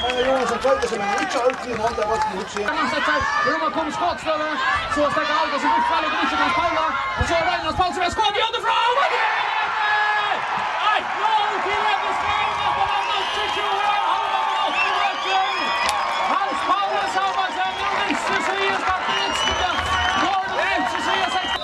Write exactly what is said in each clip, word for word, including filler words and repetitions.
Maja Johansson gjørdi seg, men ikki ordentligt í nánd av bóltin, hugsi eg. Hann setir seg, Rúna kom í skotstøðu, so steðgar Alba seg upp, Alba ikki til Paula, og so er Reinars Paul sum er skot í høvdið frá, og eitt null til Ebbe Stein, og hann er níggjuogtjúgu, hálva minuttin í løtuni. Hans Pauli Samuelsen, úr vinstru síðu, skapti innskotið. Norður vinstru síðu, sekstan.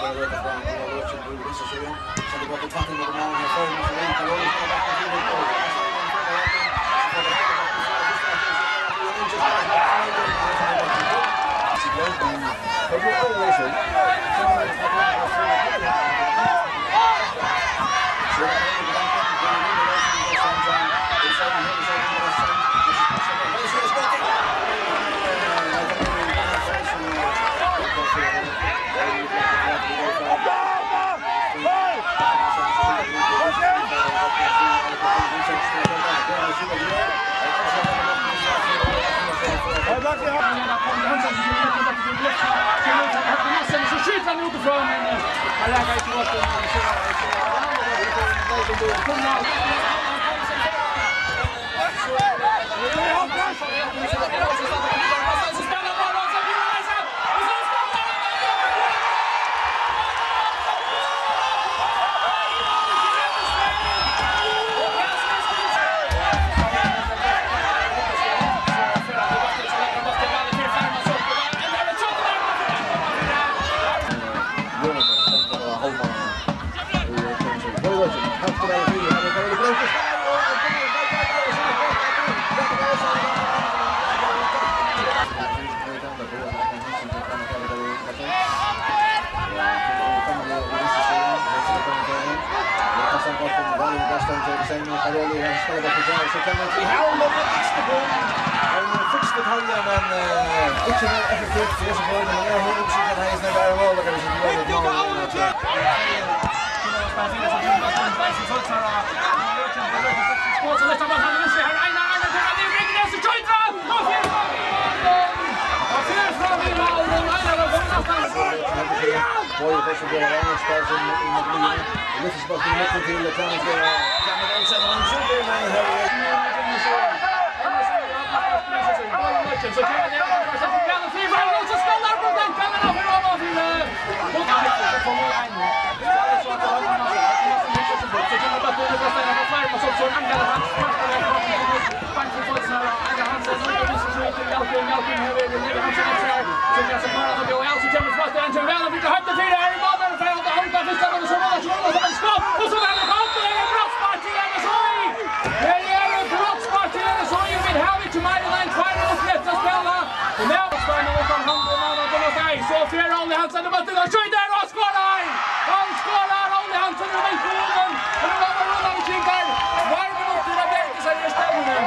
So fer Óli Hansen í bóltin og skjýtur og skorar! Hann skorar, Óli Hansen, úr vinkulum! Hann er bara rundan um kringar. Tveir minuttir at bjarga sær í stevnuni.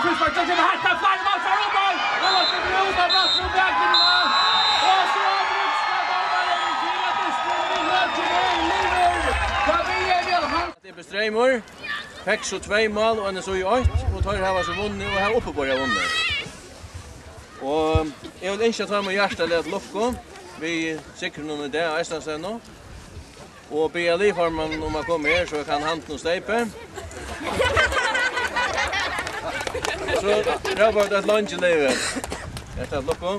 Fríspark, so kemur hetta, fleiri mann fara upp á. Og Óli Hansen út av blátt um baklinjuna. Og so er brúkst av dómarin fyri at dystin við løkjum er liðugur. Tað byrjar við at hann Ebbi Streymur fekk so tvey mál og N S Í eitt, og teir hava so vunnið og hava uppiborið vunnið. Og eg vil ynskja teimum hjartaliga til lukku við sigrinum í dag á Eystanstevnu. Og biðja liðformannin um at koma her, so eg kann handa honum steypið. So rópa vit eitt leingi livi. Hjartaliga til lukku.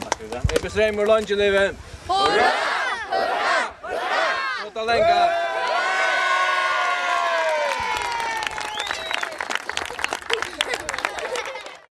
Ebbi Streymur, leingi livi. Hurra, hurra, hurra! Gott at langa.